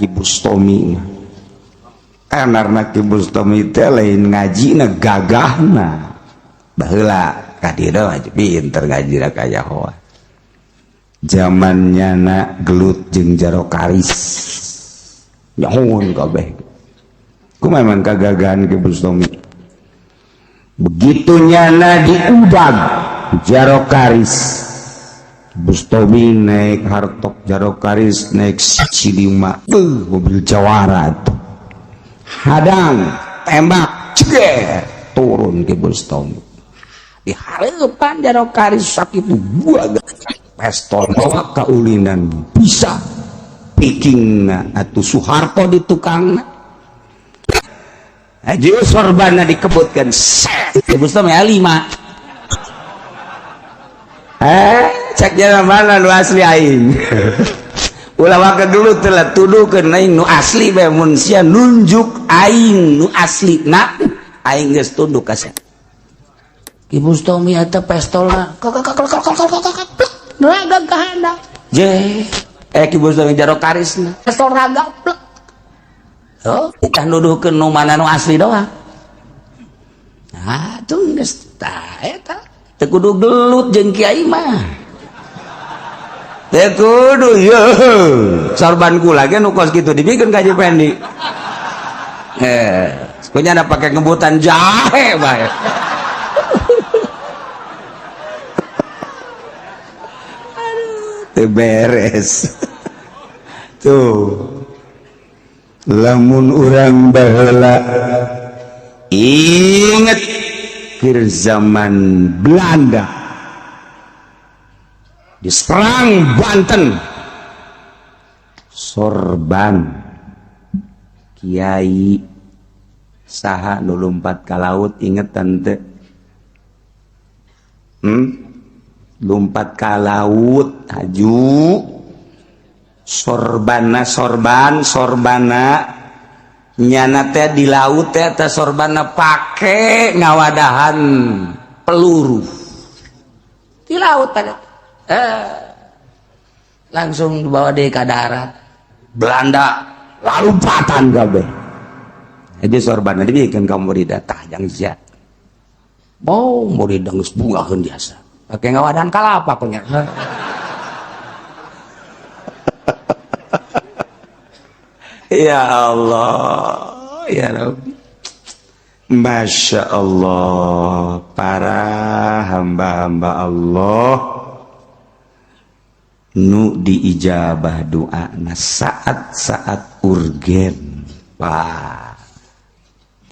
Ki Bustomi. Tenarna Ki Bustomi teh lain ngajina, gagahna. Baheula ka dieu mah pinter ngaji da kayahoan. Zaman nyana gelut jeung Jaro Karis. Nyahoan kabeh. Kumaha memang kagagahan Ki Bustomi. Begitu nyana diudag Jaro Karis, Bustomi naik hartop, Jaro Karis naik C5, mobil jawara tuh. Hadang, tembak, ceger, turun Ki Bustomi. Di hareupan Jaro Karis sakit buah pestol bawa kaulinan bisa pikingna atuh Soeharto di tukangna. Haji sorbana dikebutkan set Ki Bustomi lima. Cek jalan mana nu asli aing. Ulah waka dulu telah tuduhkeun aing nu asli bae mun sia nunjuk aing nu asli na aing geus tunduk ka sia. Ki Bustomi eta pestolna raga ka handap. Je Ki Bustomi Jaro Karisna pestol raga plek. Oh, kita nuduhkeun nu mana nu asli doang. Nah, tuh geus tah eta. Teu kudu gelut jeung kiai mah. Teu kudu ye. Sorban kula ge nu kos kitu dibikeun ka Haji Pendi. Kunya ada pakai ngebutan jahe bae. Aduh, teu beres. Tuh. Lamun urang baheula inget keur zaman Belanda diserang Banten, sorban kiai saha nu lumpat ka laut, inget tante? Lumpat ka laut haju sorbana sorban sorbana nyana teh di laut teh teh sorbana pake ngawadahan peluru di laut pada langsung dibawa deh ke darat Belanda lalumpatan kabeh. Jadi sorbana dibikin ka murid tah jang sia mau murid geus bungaheun biasa pake ngawadahan kalapa punya. Ya Allah, ya Rabbi. Masya Allah, para hamba-hamba Allah nu diijabah doana saat-saat urgen. Wah,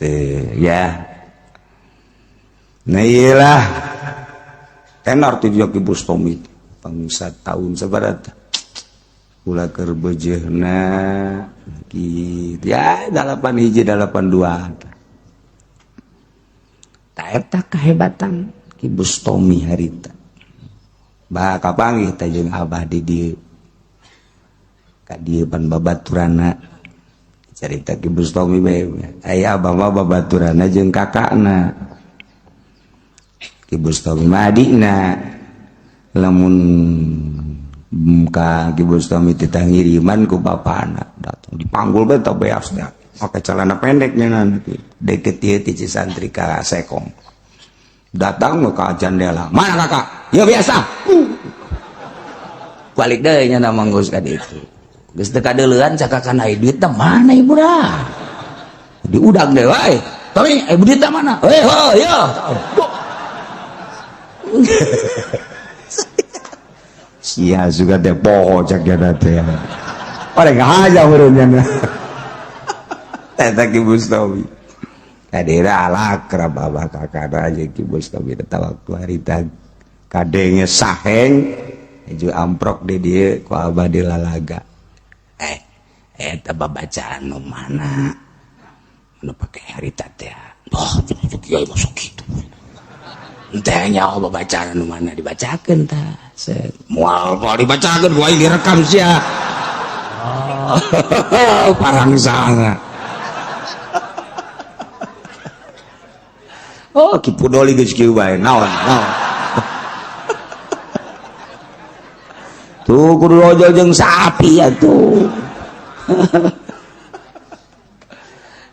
teh ya. Nah iyalah, tenar ti Ki Bustomi bangsa tahun sabaraha. Ulah keur beujeuhna kitu ya 8 hiji 8 2. Ta eta kahebatan Ki Bustomi harita. Bah kapanggih teh jeung abah di dieu. Ka dieu pan babaturana. Carita Ki Bustomi bae. Aya abah mah babaturana jeung kakakna. Ki Bustomi mah adikna. Lamun ka Ki Bustomi titah ngiriman ku bapana datang dipanggul bae teh beas teh make celana pendeknya nanti deket ieu ti Cisantri ka Sekong datang ke jendela mana kakak ya biasa balik deui nya manggus ka ditu geus teu kadeuleuan cakakan ai duit teh mana ibu dah diudag deui wae tapi ibu duit teh mana eh ho yo. Sia juga teh poho cak jada teh. Oleh aja urangnya. Eta Ki Bustomi. Kadera alakrab abah kakana aja Ki Bustomi teh waktu harita kadenge saheng ju amprok di dieu ku abah dilalaga. Eta babacaan nu mana? Nu pake harita teh. Oh, kiai masuk kitu. Teh nyaho babacaan nu mana dibacakeun tah. Moal moal dibacakeun ku aing direkam sia. Oh, parangsana. Oh, Ki Pudoli geus kieu bae naon naon. Tuh kudu ojol jeung sapi atuh.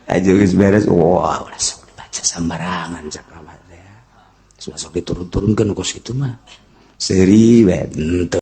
Aja geus beres, wah, ulah sok dibaca sembarangan cak abah teh. Sok diturun-turunkeun kos kitu mah. Seuri we henteu.